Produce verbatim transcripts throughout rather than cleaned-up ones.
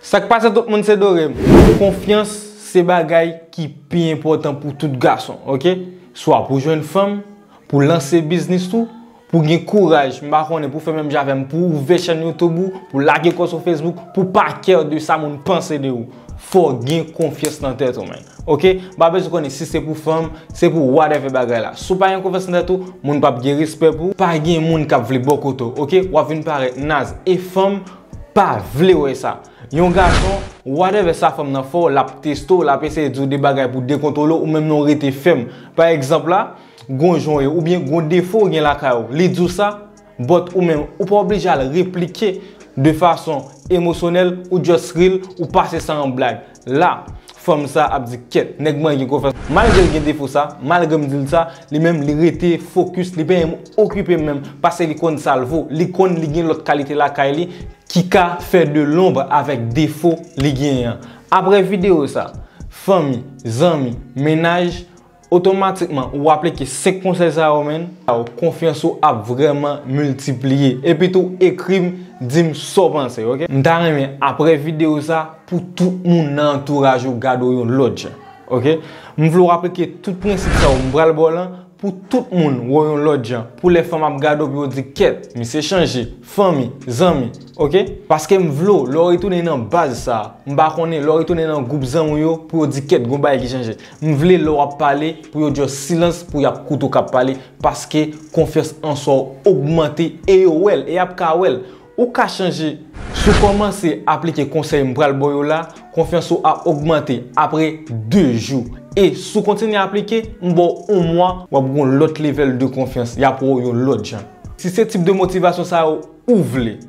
Sa k pase tout moun, se Dorem. Konfyans se bagay ki pi enpòtan pou tout gason, oke? Swa pou jwenn fanm, pou lanse biznis ou, pou gen kouraj, m pa konnen, pou fè menm jan avè m, pou ouvè chèn YouTube ou, pou lage kò sou Facebook, pou pa care de sa moun panse de ou. Fò w gen konfyans nan tèt ou, man. Oke? M pa bezwen konnen si se pou fanm, se pou whatever bagay la. Si w pa gen konfyans nan tèt ou, moun p ap gen respè pou ou, pa gen moun k ap vle bò kote w, oke? W ap vin parèt naze. E fanm pa vle wè sa. Yon gason, whatever sa fanm nan fè w, l ap teste w, l ap eseye di w de bagay pou dekontwole w, ou menm non w rete fèm. Pa egzanp la, gon jan w ye, oubyen gon defo w gen lakay ou, li di w sa, but ou menm, ou pa oblije al replike de fason emosyonèl, ou just ri l, ou pase sa an blag. La, fanm sa ap di, kèt, nèg mwen gen konfyans. Malgre l gen defo sa, malgre m di l sa, li menm li rete focus, li pa menm okipe m menm, paske li konn sa l vo, li konn li gen lòt kalite lakay li ki ka fè de l'ombre avèk defo li genyen an. Apre videyo sa, fanmi, zanmi, mennaj, otomatikman ou aplike senk konsèy sa yo, man, konfyans ou ap vrèman miltipliye. Epi tou, ekri m, di m sa w panse, oke? M ta renmen, apre videyo sa, pou tout moun nan antouraj ou gade w yon lòt jan, oke? M vle w aplike tout prensip sa yo m pral ba w lan, pou tout moun wè w yon lòt jan, pou lè fanm ap gade w, pou yo di, kèt, misye chanje, fanmi, zanmi, oke? Paske m vle w, lè w retounen nan baz sa, m pa konnen, lè w retounen nan gwoup zanmi w yo, pou yo di, kèt, gon bagay ki chanje. M vle lè w ap pale, pou yo just silans, pou y ap koute w k ap pale, paske konfyans an swa w ogmante, e yo wè l, e y ap ka wè l. Ou ka chanje. Si w kòmanse aplike konsèy m pral ba w yo la, konfyans ou ap ogmante apre de jou. E si w kontinye aplike, m ba w yon mwa, w ap gen yon lòt level de konfyans. Y ap wè w yon lòt jan. Si se tip de motivasyon sa yo ou vle,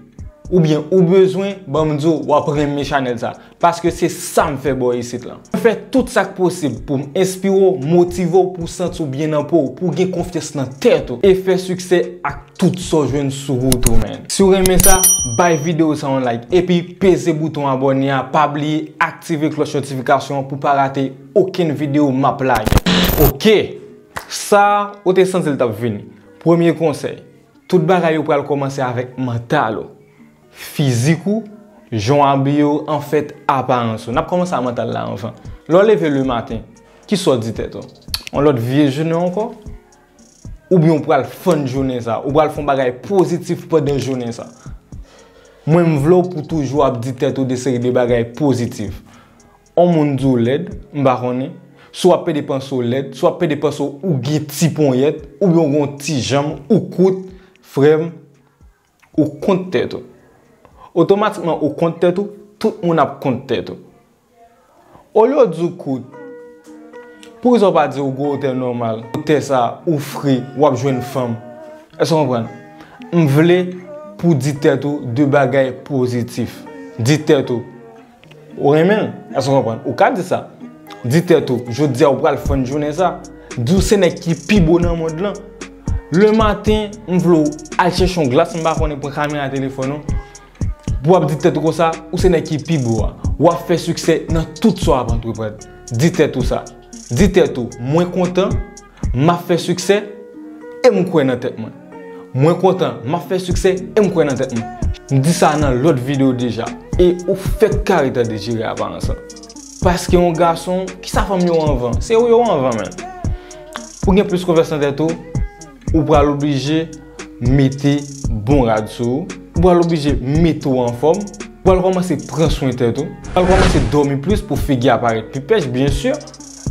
oubyen ou bezwen, ban m di w, w ap renmen chanèl sa. Paske se sa m fè ba w isit lan. Mwen fè tout sa k posib pou m enspire w, motive w, pou w santi w byen nan po w, pou w gen konfyans nan tèt ou, e fè siksè ak tout sa w jwenn sou wout ou, man. Si w renmen sa, bay videyo sa yon like, epi peze bouton abòne a, pa bliye aktive klòch notifikasyon an pou w pa rate okenn videyo m ap lage. Oke! Sa, ou te santi l t ap vini. Premye konsèy, tout bagay yo pral kòmanse avèk mantal ou. Fizik ou, jan w abiye w, anfèt, aparans ou. N ap kòmanse a mantal la anvan. Lè w leve lematen, kisa w di tèt ou? Yon lòt vye jounen ankò? Oubyen w pral fann jounen sa, ou pral fè yon bagay pozitif pandan jounen sa. Mwen, m vle w pou toujou ap di tèt ou de seri de bagay pozitif. On moun di w lèd, m pa konnen. Si w ap pede panse w lèd, si w ap pede panse w ou gen ti ponyèt, oubyen w gen yon ti janm, ou kout, frè m, ou kont tèt ou. Otomatikman, ou kont tèt ou, tout moun ap kont tèt ou. Olye w di w kout, poukisa w pa di w gen wotè nòmal? Wotè sa, ou fre, w ap jwenn fanm. Èske w konprann? M vle pou w di tèt ou de bagay pozitif. Di tèt ou, ou renmen l. Èske w konprann? Ou ka di sa. Di tèt ou, jodi a ou pral fann jounen sa. Di w se nèg ki pi bo nan mond lan. Lematen, m vle w al chèche yon glas, m pa konnen, pran kamera telefòn ou. Pou w ap di tèt ou konsa, ou se nèg ki pi bo a. W ap fè siksè nan tout sa w ap antreprann. Di tèt ou sa. Di tèt ou, mwen kontan, m ap fè siksè, e m kwè nan tèt mwen. Mwen kontan, m ap fè siksè, e m kwè nan tèt mwen. M di sa nan lòt videyo deja. E ou fèk kare tande jere aparans lan. Paske yon gason, kisa fanm yo anvan? Se ou yo anvan, man. Pou gen plis konfyans nan tèt ou, ou pral oblije mete bon rad sou ou. Ou pral oblije mete w anfòm. Ou pral kòmanse pran swen tèt ou. Ou pral kòmanse dòmi plis pou figi a parèt pi pèch, byen si.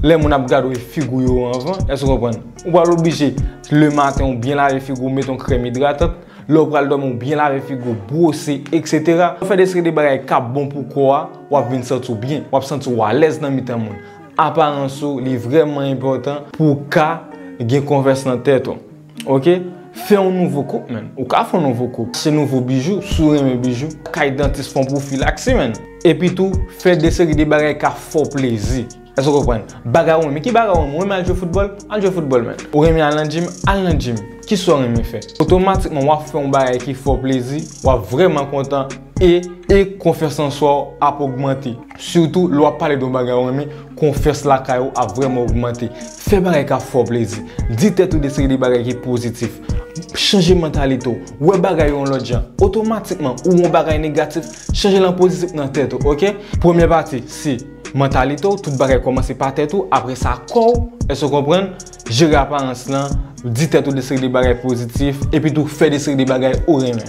Lè moun ap gade w, e figi w yo anvan. Èske w konprann? Ou pral oblije, lematen, ou byen lave figi w, mete yon krèm idratan. Lè w pral dòmi, ou byen lave figi w, bwose, etsetera. Ou fè de seri de bagay k ap bon pou kò a, w ap vin santi w byen. W ap santi w alèz nan mitan moun. Aparans ou, li vrèman enpòtan pou w ka gen konfyans nan tèt ou. Oke? Fè yon nouvo koup, man. Ou ka fè yon nouvo koup. Achte nouvo bijou, si w renmen bijou. Kay dantis fè yon pwofil aksi, man. Epi tou, fè de seri de bagay k ap fè w plezi. Èske w konprann? Bagay ou renmen. Ki bagay ou renmen? Ou renmen al jwe foutbòl? Al jwe foutbòl, man. Ou renmen al nan gym? Al nan gym. Kisa w renmen fè? Otomatikman, w ap fè yon bagay ki fè w plezi, w ap vrèman kontan e, e konfyans an swa w ap ogmante. Sitou, lè w ap pale de yon bagay ou renmen, konfyans lakay ou ap vrèman ogmante. Fè bagay k ap fè w plezi. Di tèt ou de seri de bagay ki pozitif. Chanje mantalite w. Wè bagay yo yon lòt jan. Otomatikman, ou wè yon bagay negatif, chanje l an pozitif nan tèt ou, oke? Premye pati, se mantalite w, tout bagay kòmanse pa tèt ou, apre sa kò w, èske w konprann? Jere aparans lan, di tèt ou de seri de bagay pozitif, epi tou fè de seri de bagay ou renmen.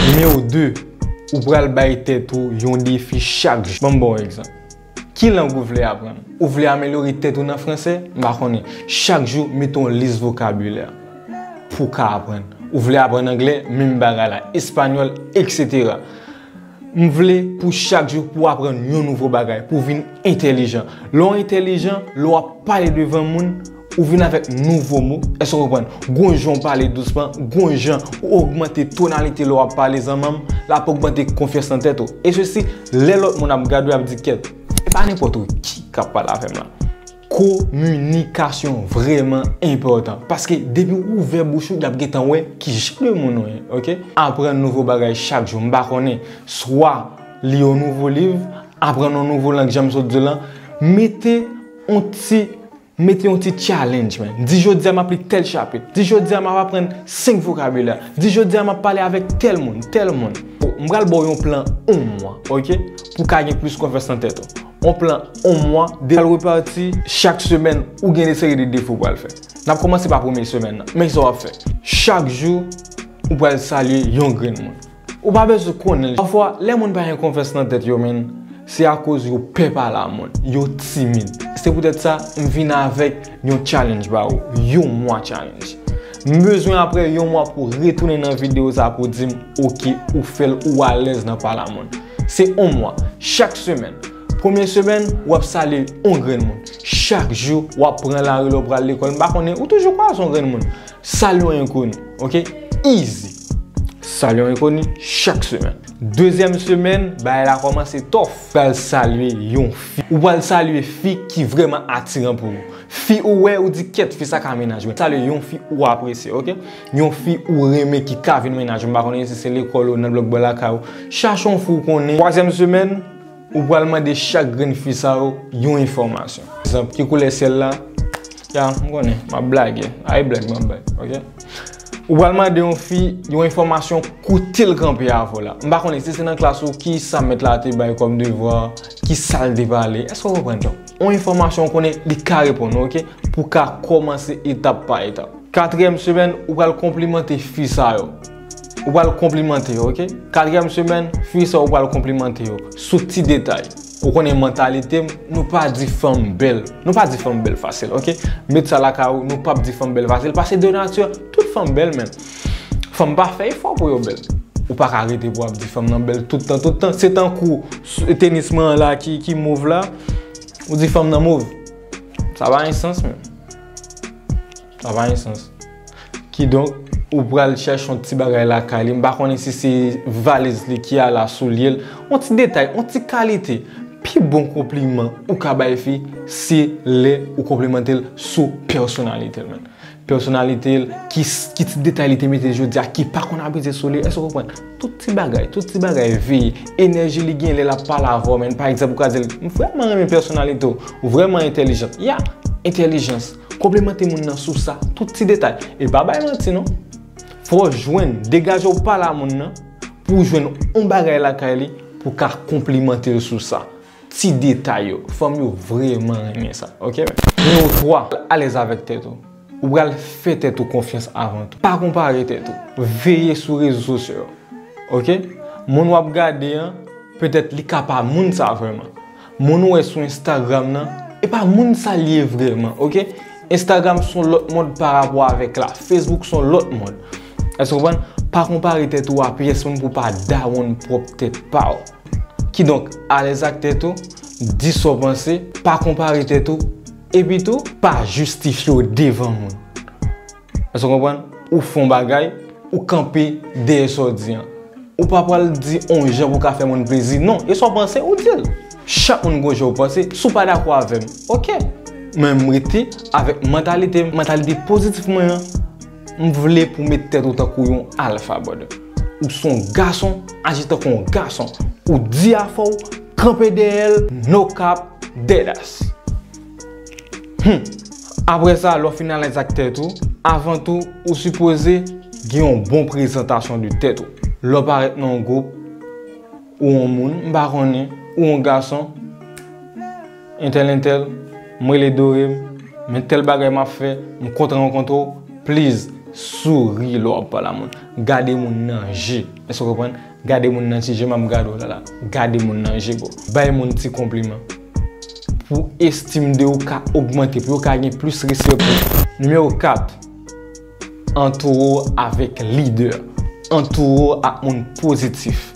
Nimewo de, ou pral bay tèt ou yon defi chak jou. Ban m ba w yon egzanp. Ki lang ou vle aprann? Ou vle amelyore tèt ou nan franse? M pa konnen. Chak jou, mete yon lis vokabilè pou w ka aprann. Ou vle aprann anglè? Menm bagay la. Espanyòl, etsetera. M vle pou chak jou pou w aprann yon nouvo bagay, pou w vin entèlijan. Lè w entèlijan, lè w ap pale devan moun, ou vin avèk nouvo mo. Èske w konprann? Gon jan w pale dousman, gon jan ou ogmante tonalite lè w ap pale zanmi m, l ap ogmante konfyans nan tèt ou. E sesi, lè lòt moun ap gade w, y ap di, "Kèt, e pa nenpòt ou ki k ap pale avè m la." Kominikasyon vrèman enpòtan. Paske depi w ouvè bouch ou, y ap gentan wè ki jan de moun ou ye, oke? Aprann nouvo bagay chak jou. M pa konnen, swa li yon nouvo liv, aprann yon nouvo lang, jan m sot di w lan, mete yon ti Mete yon ti challenge, man. Di jodi a m ap li tèl chapit. Di jodi a m ap aprann senk vokabilè. Di jodi a m ap pale avèk tèl moun, tèl moun. Bon, m pral ba w yon plan yon mwa, oke? Pou w ka gen plis konfyans nan tèt ou. Yon plan yon mwa, de pral repati chak semèn ou gen de seri de defi w pral fè. N ap kòmanse pa premye semèn nan. Men kisa w ap fè? Chak jou, ou pral salye yon grenn moun. Ou pa bezwen konnen l. Pafwa, lè moun pa gen konfyans nan tèt yo, menn, se akoz yo pè pale a moun. Yo timid. Se poutèt sa, m vin avèk yon challenge ba ou. Yon mwa challenge. M bezwen apre yon mwa pou w retounen nan videyo sa pou w di m, oke, ou fè l, ou alèz nan pale a moun. Se yon mwa. Chak semèn. Premye semèn, w ap salye yon grenn moun. Chak jou, w ap pran lari lè w pral lekòl. M pa konnen, ou toujou kwaze yon grenn moun. Salye yon enkoni, oke? Easy. Salye yon enkoni chak semèn. Dezyèm semèn, bagay la kòmanse tòf. Pral salye yon fi. Ou pral salye fi ki vrèman atiran pou ou. Fi ou wè, ou di, "Kèt, fi sa ka mennaj mwen." Salye yon fi ou apresye, oke? Yon fi ou renmen ki ka vin mennaj ou. M pa konnen si se lekòl ou, nan blòk bò lakay ou. Chache yon fi ou konnen. Twazyèm semèn, ou pral mande chak grenn fi sa yo yon enfòmasyon. Egzanp, ki koulè syèl la? Ya, m konnen, m ap blage. A, e blag m ap bay, oke? Ou pral mande yon fi yon enfòmasyon kote l kanpe avè w la. M pa konnen si se nan klas ou, ki sa mèt la te bay kòm devwa, ki sa l te pale. Èske w konprann? Yon enfòmasyon w konnen li ka reponn ou, oke? Pou w ka kòmanse etap pa etap. Katriyèm semèn, ou pral konplimante fi sa yo. Ou pral konplimante yo, oke? Katriyèm semèn, fi sa yo, ou pral konplimante yo sou ti detay. Ou konnen mantalite m, nou pa di fanm bèl. Nou pa di fanm bèl fasil, oke? Met sa lakay ou, nou p ap di fanm bèl fasil. Paske de nati, tout fanm bèl, men fanm pa fè efò pou yo bèl. Ou pa ka rete pou ap di fanm nan bèl tout tan, tout tan. Se tankou s-, tenis mwen an la ki, ki move la. Ou di fanm nan move. Sa pa gen sans, men. Sa pa gen sans. Kidonk, ou pral chèche yon ti bagay lakay li. M pa konnen si se valiz li ki al la, soulye l. Yon ti detay, yon ti kalite. Pi bon konpliman ou ka bay fi, se lè ou konplimante l sou pèsonalite l, menn. Pèsonalite l, ki, ki ti detay li te mete jodi a, ki pa konn abize sou li. Èske w konprann? Tout ti bagay, tout ti bagay, veye. Enèji li gen lè l ap pale avè w, menn. Pa egzanp, ou ka di l, "M vrèman renmen pèsonalite w, ou vrèman entèlijant." Ya, entèlijans. Konplimante moun nan sou sa, tout ti detay. E pa bay manti non. Fò w jwenn, degaje w pale a moun nan, pou w jwenn yon bagay lakay li, pou w ka konplimante l sou sa. Ti detay yo, fanm yo vrèman renmen sa, oke? Nimewo twa, alèz avèk tèt ou. Ou pral fè tèt ou konfyans avan tou. Pa konpare tèt ou. Veye sou rezo sosyo yo. Oke? Moun w ap gade an, petèt li ka pa moun sa vrèman. Moun ou wè sou Instagram nan, e pa moun sa l ye vrèman, oke? Instagram se yon lòt mond pa rapò avèk la. Facebook se yon lòt mond. Èske w konprann? Pa konpare tèt ou a pyès moun pou w pa dawonn pwòp tèt pa w. Kidonk, alèz ak tèt ou, di sa w panse, pa konpare tèt ou, epi tou, pa jistifye w devan moun. Èske w konprann? Ou fè yon bagay, ou kanpe dèyè sa w di an. Ou pa pral di yon jan pou w ka fè moun plezi. Non, e sa w panse, ou di l. Chak moun gon jan w panse. Si w pa dakò avè m, oke. Men m rete avèk mantalite, mantalite pozitif mwen an. M vle pou w met tèt ou tankou yon alfa, brother. Ou se yon gason, aji tankou yon gason. Ou di afè w, kanpe dèyè l, no cap, deadass. Hmm. Apre sa, lè w fin alèz ak tèt ou, avan tou, ou sipoze Gen yon bon prezantasyon de tèt ou. Lè w parèt nan yon gwoup, ou yon moun, m pa konnen, ou yon gason, entèl, entèl, m rele Dorem, men tèl bagay m ap fè, m kontan rankontre w, please, souri lè w ap pale a moun. Gade moun nan je. Èske w konprann? Gade moun nan ti je, m ap gade w la la. Gade moun nan je, bro. Bay moun ti konpliman. Pou estim de ou ka ogmante, pou yo ka gen plis respè pou ou. Nimewo kat, antoure w avèk lidè. Antoure w ak moun pozitif.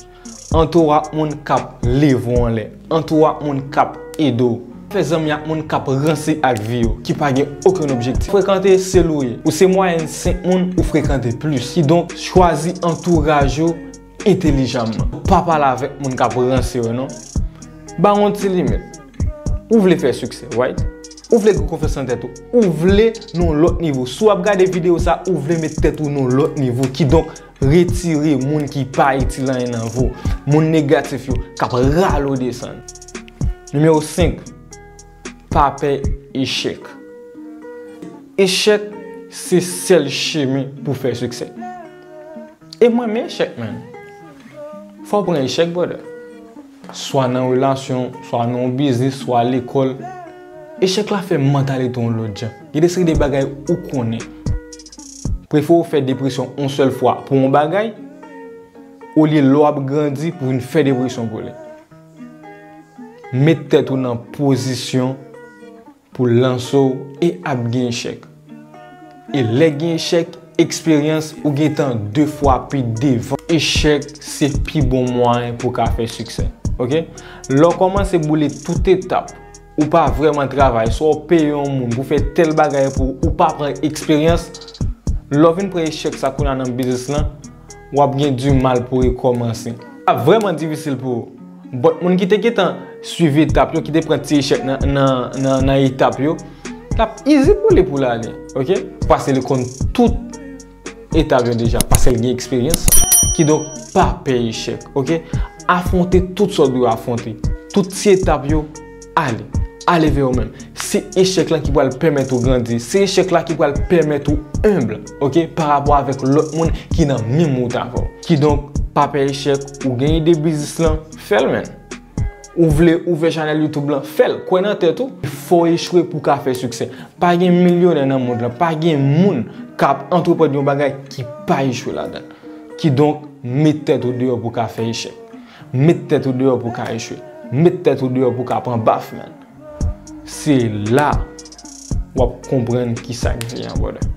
Antoure w ak moun k ap leve w anlè. Antoure w ak moun k ap ede w. Fè zanmi ak moun k ap ranse ak vi yo, ki pa gen okenn objektif. Frekante sèl ou ye. Ou se mwayèn senk moun ou frekante plis. Kidonk, chwazi antouraj ou entèlijamman. Pa pale avèk moun k ap ranse yo, non. Ba yon ti limit. Ou vle fè siksè, right? Ou vle gen konfyans nan tèt ou. Ou vle nan yon lòt nivo. Si w ap gade videyo sa, ou vle met tèt ou nan yon lòt nivo. Kidonk, retire moun ki pa itil anyen nan vi w. Moun negatif yo, k ap rale w desann. Nimewo senk, pa pè echèk. Echèk se sèl chemen pou fè siksè. E mwen, men echèk, man. Fò w pran echèk, brother. Swa nan relasyon, swa nan yon biznis, swa lekòl. Echèk la fè mantalite w yon lòt jan. Gen de seri de bagay ou konnen. Prefere w fè depresyon yon sèl fwa pou yon bagay, olye lè w ap grandi pou vin fè depresyon pou li. Met tèt ou nan pozisyon pou lanse w e ap gen echèk. E lè gen echèk, eksperyans ou gentan de fwa pi devan. Echèk se pi bon mwayen pou w ka fè siksè. Oke? Lè w kòmanse boule tout etap, ou pa vrèman travay, swa w peye yon moun pou fè tèl bagay pou ou, ou pa pran eksperyans, lè w vin pran echèk sa kounye a nan biznis lan, w ap gen di mal pou rekòmanse. Sa vrèman difisil pou ou. But moun ki te gentan swiv etap yo, ki te pran ti echèk nan, nan, nan, nan etap yo, l ap easy pou li pou l ale, oke? Paske li konn tout etap yo deja, paske l gen eksperyans. Kidonk, pa pè echèk, oke? Afwonte tout sa w dwe afwonte. Tout ti etap yo, ale. Ale vè ou menm. Se echèk la ki pral pèmèt ou grandi. Se echèk la ki pral pèmèt ou enb, oke, pa rapò avèk lòt moun ki nan menm wout avè w. Kidonk, pa pè echèk, ou gen ide biznis lan, fè l, man. Ou vle ouvè chanèl YouTube lan, fè l. Kwè nan tèt ou. Fò w echwe pou w ka fè siksè. Pa gen milyonè nan mond lan, pa gen moun k ap antreprann yon bagay ki pa echwe ladan l. Kidonk, met tèt ou deyò pou w ka fè echèk. Met tèt ou deyò pou w ka echwe. Met tèt ou deyò pou w ka pran baf, man. Se la w ap konprann ki sa k di an, brother.